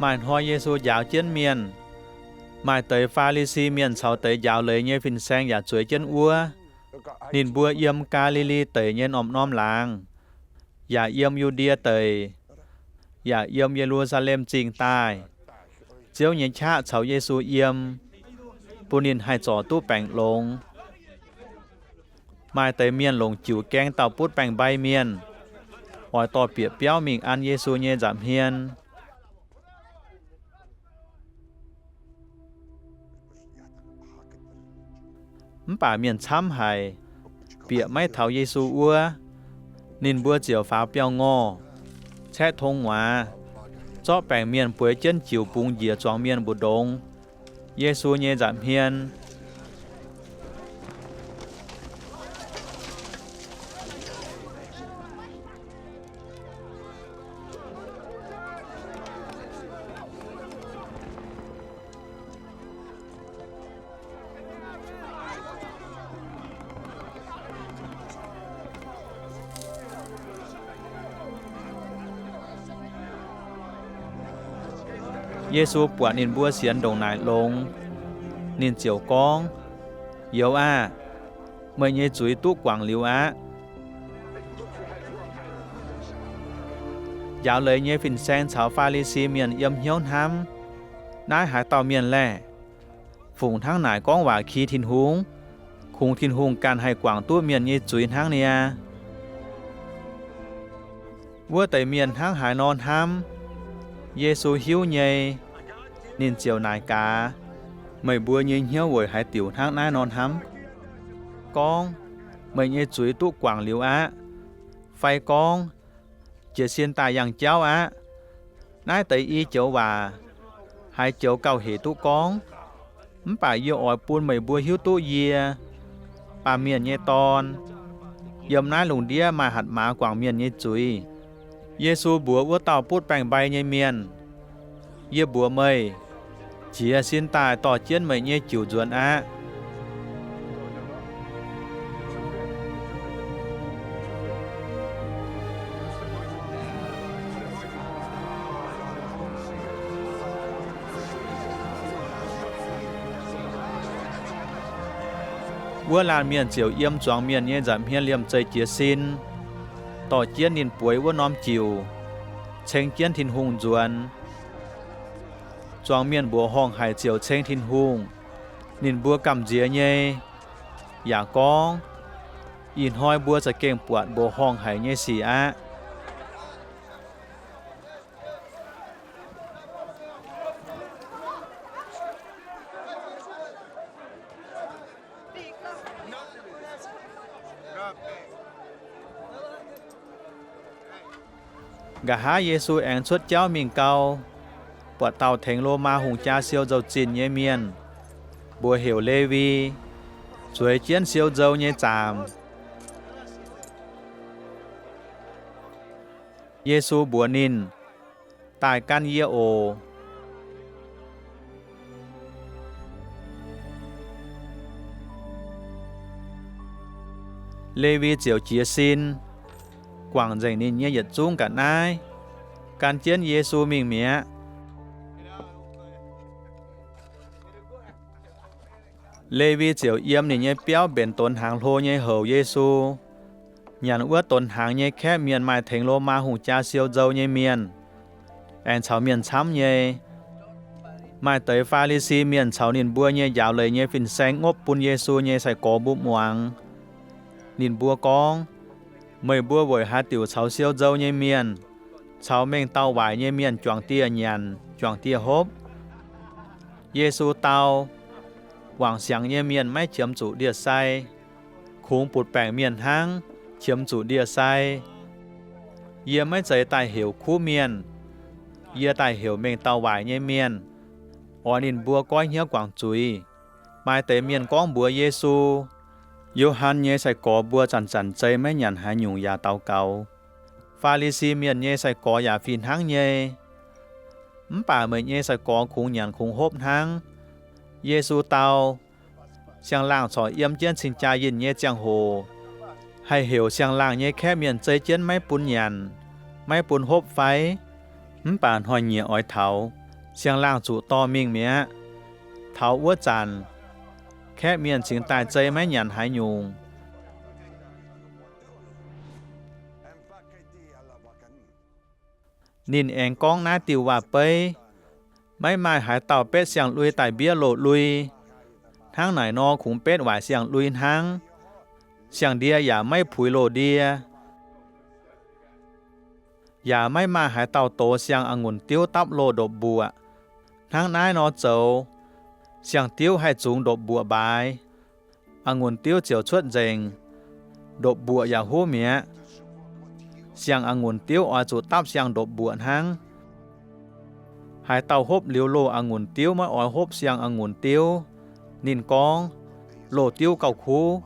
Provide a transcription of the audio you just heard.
Maaih hnoi Yesu njaaux jienv mienh, maaih deix Faa^li^si Mienh caux deix njaaux leiz nyei fin-saeng yaac zueiz jienv wuov. Ninh mbuo yiem Gaa^li^li Deic nyei norm-norm laangz, yaac yiem Yu^ndie Deic, yaac yiem Ye^lu^saa^lem Zingh daaih. Ziouv nyei qaqv caux Yesu yiem, bun ninh haih zorc duqv baengc longx. Maaih deix mienh longc jiuc gaeng dauh butv baengc-mbai mienh, oix dorh bieqc biauv mingh an Yesu nyei nza'hmien. Mv baac mienh camv haic, bieqc maiv taux Yesu wuov. Ninh mbuo ziouc faaux biauv-ngorh, caeqv tong-muaaz, zorqv baengc mienh bueix jienv jiuc bungx njiec zuangx mienh mbu'ndongx Yesu nyei nza'hmien. Yesu buatc ninh mbuo sienx ndongc naaic longx, ninh ziouc gorngv, Youz aah! Meih nyei zuiz duqv guangc liuz aqv. Njaaux leiz nyei fin-saeng caux Faa^li^si Mienh yiem hnyouv hnamv, Naaiv haaix dauh mienh laeh? Fungc hnangv naaic gorngv waac ki Tin-Hungh? Kungx Tin-Hungh ganh haih guangc duqv mienh nyei zuiz hnangv niaa. Wuov deix mienh hnangv haaix nor hnamv, Yesu hiuv nyei. Ninh ziouc naaic gaax, Meih mbuo nyei hnyouv weic haaix diuc hnangv naaiv nor hnamv? Gorngv, Meih nyei zuiz duqv guangc liuz aqv, fai gorngv, Jiez sin daaih yangh jauv aqv? Naaiv deix i joux waac haiz joux gauh hec duqv gorngv. Mv baac yie oix bun meih mbuo hiuv duqv yie, Baamh Mienh nyei Dorn, yiem naaiv lungh ndiev maaih hatc maaz guangc mienh nyei zuiz. Yesu mbuox wuov dauh butv baengc-mbai nyei mienh, Yie mbuox meih, jiez sin daaih dorh jienv meih nyei jiuc nzuonx aqv. Wuov laanh mienh ziouc yiem zuangx mienh nyei nza'hmien liemh zeih jiez sin, dorh jienv ninh bueix wuov norm jiuc, ceng jienv Tin-Hungh nzuonx. Zuangx mienh mbuoqc horngh haic ziouc ceng Tin-Hungh. Ninh mbuo gamh nziex nyei, yaac gorngv, Ih hnoi mbuo za'gengh buatc mbuoqc horngh haic nyei sic aqv. Nqa'haav Yesu aengx cuotv jauv mingh gau, buatc dauh tengx Lomaa hungh jaa siou nzou-zinh nyei mienh, mbuox heuc Lewi, zueiz jienv siou nzou nyei zaamc. Yesu mbuox ninh, Daaih gan yie oc. Lewi ziouc jiez sin, guangc nzengc ninh nyei yietc zungv ga'naaiv, gan jienv Yesu mingh mi'aqv. Lewi ziouc yiem ninh nyei biauv mbenc donx hnaangx hlo nyei houc Yesu. Nyanc wuov donx hnaangx nyei kaeqv mienh maaih tengx Lomaa hungh jaa siou nzou nyei mienh, aengx caux mienh camv nyei. Maaih deix Faa^li^si Mienh caux ninh mbuo nyei njaaux leiz nyei fin-saeng ngopv bun Yesu nyei sai-gorx mbuo muangx. Ninh mbuo gorngv, Meih mbuo weic haaix diuc caux siou nzou nyei mienh, caux mengh dauh waaic nyei mienh juangc dieh nyanc, juangc dieh hopv? Yesu dau, Wangc siangx nyei mienh maiv qiemx zuqc ndie-sai. Kungx butv-baengc mienh hnangv qiemx zuqc ndie-sai. Yie maiv zeiz daaih heuc kuv mienh. Yie daaih heuc mengh dauh waaic nyei mienh, oix ninh mbuo goiv hnyouv guangc zuiz. Maaih deix mienh gorngv mbuox Yesu, Yo^han nyei sai-gorx mbuo zanc-zanc zei maiv nyanc haaix nyungc yaac daux gaux. Faa^li^si Mienh nyei sai-gorx yaac fih hnangv nyei. Mv baac meih nyei sai-gorx kungx nyanc kungx hopv hnangv. Yesu dau, Siang-laangh corc yiem jienv cing-jaa yinh nyei ziangh hoc, haih heuc siang-laangh nyei kaeqv mienh zei jienv maiv bun nyanc, maiv bun hopv fai? Mv baac hnoi-nyieqc oix taux, Siang-laangh zuqc dorh mingh mi'aqv. Taux wuov zanc, kaeqv mienh cingx daaih zei maiv nyanc haaix nyungc. Ninh aengx gorngv naaiv diuh waac-beiv, maiv maaih haaix dauh betv siang-lui daaih mbiev loz-lui. Hnangv naaic nor, kungx betv waaic siang-lui hnangv. Siang-ndie yaac maiv puix loz-ndie, yaac maiv maaih haaix dauh doz siang-a'ngunc diuv dapv loz ndopv-mbuoqc. Hnangv naaiv nor zoux, siang-diuv haih zungx ndopv-mbuoqc mbaaix, a'ngunc diuv ziouc cuotv nzengc, ndopv-mbuoqc yaac huv mi'aqv. Siang-a'ngunc diuv oix zuqc dapv siang-ndopv-mbuoqc hnangv. Haaix dauh hopv liuz loz-a'ngunc diuv maiv oix hopv siang-a'ngunc diuv, ninh gorngv, Loz-diuv gauh kuv.